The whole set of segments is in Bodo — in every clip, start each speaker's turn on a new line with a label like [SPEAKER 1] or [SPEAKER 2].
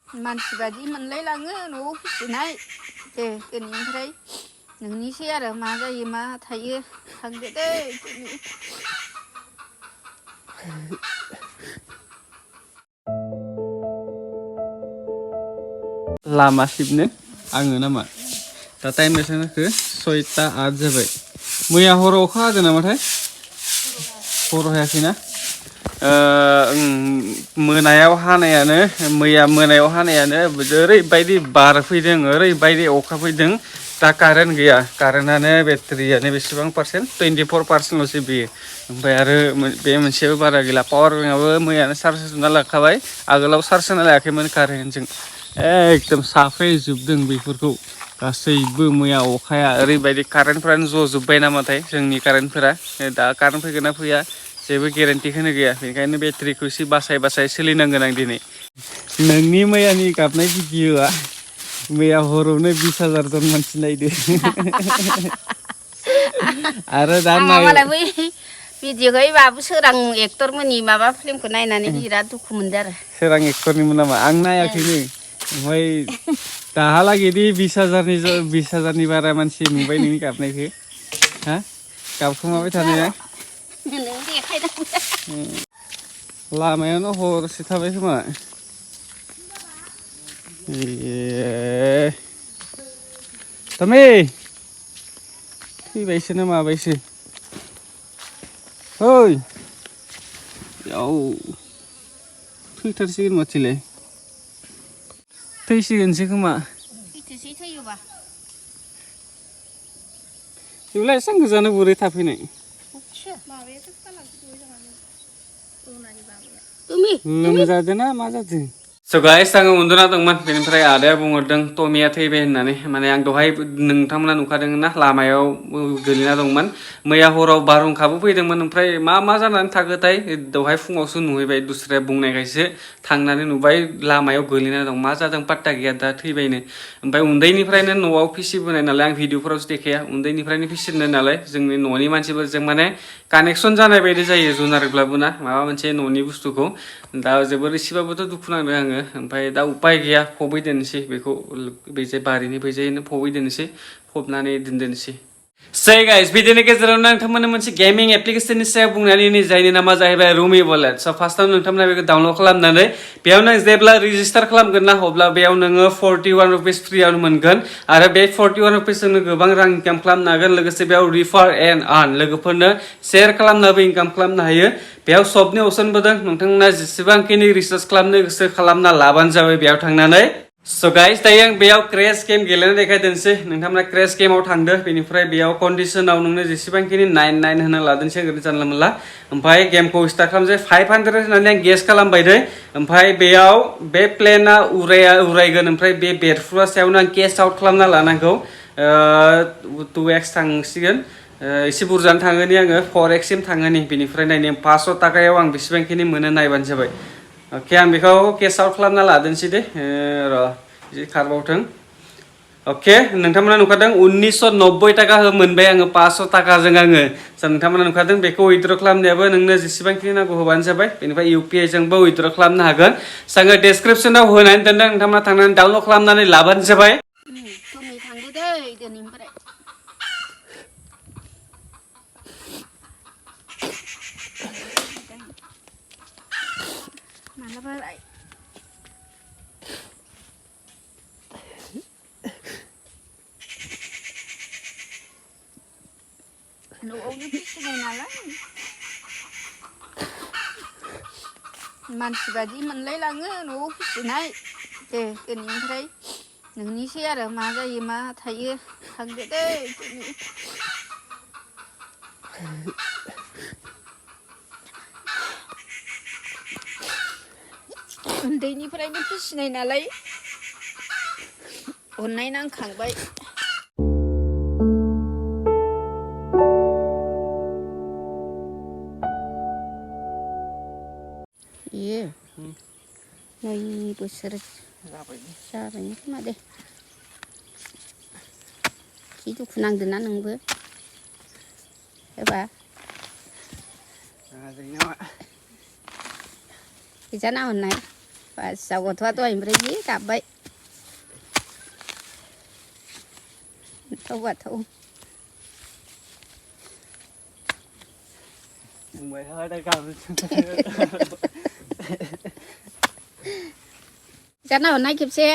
[SPEAKER 1] मानसि बादि मोनलायलाङो न'आव फिसिनाय दे दिनैनिफ्राय नोंनिसै आरो मा जायो मा थायो थांदो दै दिनै
[SPEAKER 2] लामा सिबनो आङो नामा दा टाइम बेसेबां जाखो 6:08 जाबाय मैया हराव अखा हादों नामाथाय हराव हायाखैना मोनायाव हानायानो मैया मोनायाव हानायानो ओरैबायदि बार फैदों ओरैबायदि अखा फैदों दा कारेन्ट गैया कारेन्टआनो बेटारियानो बेसेबां पार्सेन्ट 24%ल'सो बेयो ओमफ्राय आरो बे मोनसेयाबो बारा गैला पावार बेंकआबो मैयानो चार्ज होजोबना लाखाबाय आगोलाव चार्ज होना लायाखैमोन कारेन्टजों एकदम साफ्रेजोबदों बेफोरखौ गासैबो मैया अखाया ओरैबायदि कारेन्टफ्रानो ज'जोब्बाय नामाथाय जोंनि कारेन्टफोरा दा कारेन्ट फैगोन ना फैया जेबो गेरेन्टिखौनो गैया बेनिखायनो बेटारिखौ एसे बासाय बासाय सोलिनांगोन आं दिनै नोंनि मैयानि गाबनाय भिडिअ'आ मैया हरावनो 20,000 जन मानसि नायदो आरो दा
[SPEAKER 1] मालाय बै भिडिअ'खौ बाबु सोरां एक्टरमोननि माबा फिल्मखौ नायनानै बिराद दुखु मोनदों आरो
[SPEAKER 2] सोरां एक्टरनिमोन नामा आं नायाखैनो ओमफ्राय दाहालागै दि 20,000नि बारा मानसि नुबाय नोंनि गाबनायखौ हा गाबखोमाबाय थानाया
[SPEAKER 1] नों देखायनांगौ
[SPEAKER 2] लामायावनो हरसे थाबाय खोमा ए तमे थैबायसो ना माबायसो ओइ याव थैथारसिगोन माथोलाय थैसिगोनसो खोमा
[SPEAKER 1] थैथोसै थैयोबा
[SPEAKER 2] बेलाय एसेबां गोजानाव बोरै थाफैनाय लोमजादों ना मा जादों स' गाइस आङो उन्दुना दंमोन बेनिफ्राय आदाया बुंहरदों टमिया थैबाय होननानै माने आं दहाय नोंथांमोना नुखादों ना लामायाव गोलैना दंमोन मैया हराव बारहुंखाबो फैदोंमोन ओमफ्राय मा जानानै थाखोथाय दहाय फुङावसो नुहैबाय दुस्राया बुंनायखायसो थांनानै नुबाय लामायाव गोलैना दं मा जादों पात्ता गैया दा थैबायनो ओमफ्राय उन्दैनिफ्रायनो न'आव फिसिबोनाय नालाय आं भिडिअफोरावसो देखाया उन्दैनिफ्रायनो फिसिनाय नालाय जोंनि न'नि मानसिफोरजों माने कानेक्सन जानाय बायदि जायो जुनारब्लाबो ना माबा मोनसे न'नि बुस्थुखौ दा जोबोर एसेबाबोथ' दुखु नांदों आङो ओमफ्राय दा उपाय गैया फबैदोनसै बेखौ बे जे बारिनि फैजायैनो फबैदोनसै फबनानै दोनदोनसै सै गाइस बिदिनि गेजेराव नोंथांमोननो मोनसे गेमिं एप्लिकेशननि सायाव बुंनानै जायनि नामा जाहैबाय रुमि वालेट स' फार्स्टआव नोंथांमोना बेखौ डाउनलड खालामनानै बेयाव नों जेब्ला रेजिस्टार खालामगोन ना अब्ला बेयाव नोङो 41 रुपिस फ्रियावनो मोनगोन आरो बे 41 रुपिसजोंनो गोबां रां इनकाम खालामनो हागोन लोगोसे बेयाव रिफार एन्ड आर्न लोगोफोरनो शेयार खालामनाबो इनकाम खालामनो हायो बेयाव सबनि अपसनबो दं नोंथांमोना जेसेबांखिनि रिसार्च खालामनो गोसो खालामना लाबानो जाबाय बेयाव थांनानै स' गाइस दायो आं बेयाव क्रेश गेम गेलेना देखायदोंसै नोंथांमोना क्रेश गेमाव थांदो बेनिफ्राय बेयाव कन्डिसनाव नोंनो जेसेबांखिनि 99 होना लादोंसै ओरैनो जानला मोनला ओमफ्राय गेमखौ स्टार्ट खालामसै 500 होननानै आं गेस खालामबाय दे ओमफ्राय बेयाव बे प्लेना उरायगोन ओमफ्राय बे बेरफ्रुवा सायावनो आं केस आउट खालामना लानांगौ 2x थांसिगोन एसे बुरजानो थाङोनि आङो 4x सिम थाङोनि बेनिफ्राय नायनो 500 थाखायाव आं बेसेबांखिनि मोनो नायबानो जाबाय अके आं बेखौ केस आउट खालामना लादोंसै दे र' एसे खारबावथों अके नोंथांमोना नुखादों 1990 थाखा मोनबाय आङो 500 थाखाजों आङो नोंथांमोना नुखादों बेखौ उइथड्र खालामनायाबो नोंनो जेसेबांखिनि नांगौ होबानो जाबाय बेनिफ्राय UPI जोंबो उइथड्र खालामनो हागोन आङो डेसक्रिपसनाव होनानै दोनदों नोंथांमोना थांनानै डाउनलड खालामनानै लाबानो जाबाय
[SPEAKER 1] थांदो दै दिनैनिफ्राय मालाबा न'आवनो फिसिनाय नालाय मानसि बादि मोनलायलाङो न'आव फिसिनाय दे दिनैनिफ्राय नोंनिसै आरो मा जायो मा थायो थांदो दै दिनै उन्दैनिफ्रायनो फिसिनाय नालाय अननाय नांखांबाय इयो 9 बोसोर जाबाय खोमा दे जि दुखु नांदों ना नोंबो एबा गैजाना हरनाय फार्स्टआव गथ'आ दहायनिफ्राय जि गाबबाय बाथौ
[SPEAKER 2] बुंबाय थाबाय गाबोन
[SPEAKER 1] गारना हरनाय खेबसे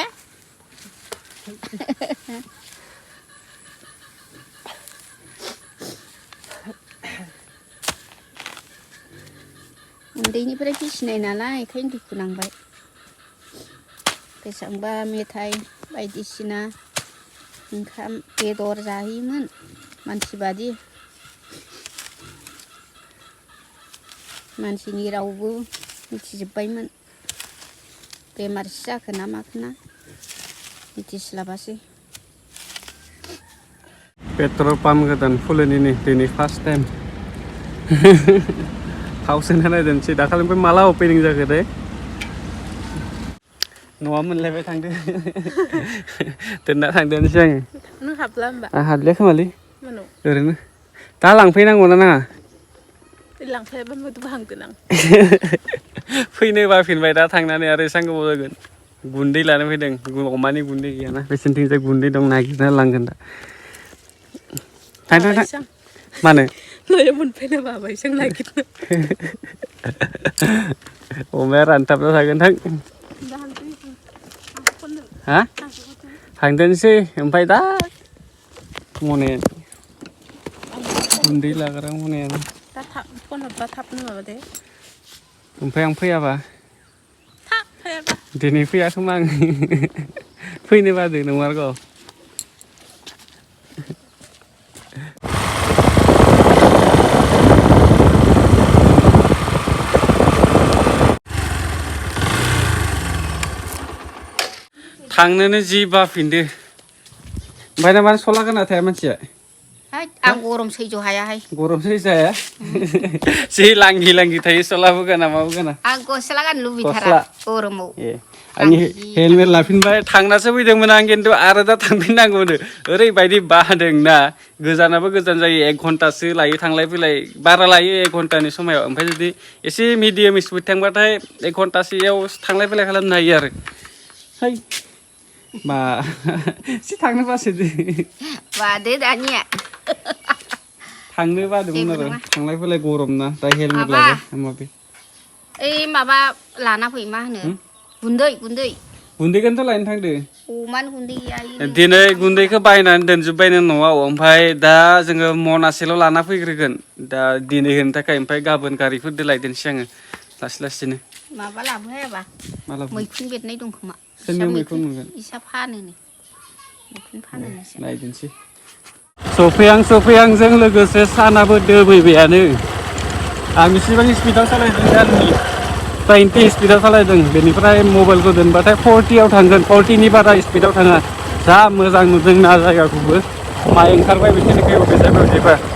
[SPEAKER 1] उन्दैनिफ्राय फिसिनाय नालाय ओंखायनो दुखु नांबाय बेसेबांबा मेथाइ बायदिसिना ओंखाम बेदर जाहोयोमोन मानसि बादि मानसिनि रावबो मिथिजोब्बायमोन बेमारसो जाखो ना माखो ना मिथिस्लाबासै
[SPEAKER 2] पेट्रल पाम्प गोदान खुलिनि दिनै फार्स्ट टाइम थाव सोना नायदोंसै दाखालिनिफ्राय माला अपेनिं जाखो दे न'आ मोनलायबाय थांदो दोनना थांदोनोसै आङो
[SPEAKER 1] नों हाबला होमबा
[SPEAKER 2] आं हाबलिया खोमालै
[SPEAKER 1] मोनाव
[SPEAKER 2] ओरैनो दा लांफैनांगौना नाङा
[SPEAKER 1] लांफैयाबा मोदोम हांगोन आं
[SPEAKER 2] फैनो बाफिनबाय दा थांनानै आरो एसां गोबाव जागोन गुन्दै लानो फैदों अमानि गुन्दै गैयाना बेसेनथिंजाय गुन्दै दं नागिरना लांगोन दा थां थां थां मानो
[SPEAKER 1] न'आव मोनफैनो बाबाय जों नागिरनो
[SPEAKER 2] अमाया रानथाबना थागोन थां हा थांदोनसै ओमफ्राय दा मने गुन्दै लाग्रा मनेयानो
[SPEAKER 1] दा फन हरबा थाबनो माबा दे
[SPEAKER 2] ओमफ्राय आं फैयाबा
[SPEAKER 1] थाब फैयाबा
[SPEAKER 2] दिनै फैया खोमा आं फैनो बादो नंमारगौ थांनोनो जि बाफिनदो ओमफ्राय ना मानो सला गाना थाया मानसिया
[SPEAKER 1] आं गरम सैज' हायाहाय
[SPEAKER 2] गरमसो जाया जि लांगि लांगि थायो सलाबो गाना माबो गाना
[SPEAKER 1] आं गस्ला गाननो लुबैथारा गरमाव
[SPEAKER 2] आंनि हेलमेट लाफिनबाय थांनासो फैदोंमोन आं खिन्थु आरो दा थांफिननांगौनो ओरैबायदि बादोंना गोजानाबो गोजान जायो 1 घन्टासो लायो थांलाय फैलाय बारा लायो 1 घन्टानि समायाव ओमफ्राय जुदि एसे मिडियाम स्पिड थांबाथाय 1 घन्टासोयाव थांलाय फैलाय खालामनो हायो आरो है मा एसे थांनो बासोदो
[SPEAKER 1] बादो दानिया
[SPEAKER 2] थांनो बादोंमोन आरो थांलाय फैलाय गरम ना दा हेलमेट लाबाय माबे
[SPEAKER 1] ओइ माबा लाना फै मा होनो गुन्दै
[SPEAKER 2] गुन्दैखौनोथ' लायनो थांदो
[SPEAKER 1] अमानो गुन्दै गैया
[SPEAKER 2] दिनै गुन्दैखौ बायनानै दोनजोब्बायनो न'आव ओमफ्राय दा जोङो मनासेल' लाना फैग्रोगोन दा दिनै होनो थाखाय ओमफ्राय गाबोन गारिफोरजों लायदेरनोसै आङो लासै लासैनो
[SPEAKER 1] माबा लाबोहायाबा मैखुन बेरनाय दं खोमा
[SPEAKER 2] सोरनियाव मैखुन मोनगोन
[SPEAKER 1] इसा फानोनो मैखुन फानो
[SPEAKER 2] नायदिनोसै सफैहांजों लोगोसे सानाबो दोबैबायानो आं बेसेबां स्पिडाव सालायदों गारिनि 20 स्पिडाव सालायदों बेनिफ्राय मबाइलखौ दोनबाथाय 40आव थांगोन 40नि बारा स्पिडाव थाङा जा मोजां नुदों ना जायगाखौबो माइ ओंखारबाय बिसोरनिखै बबे जायगायाव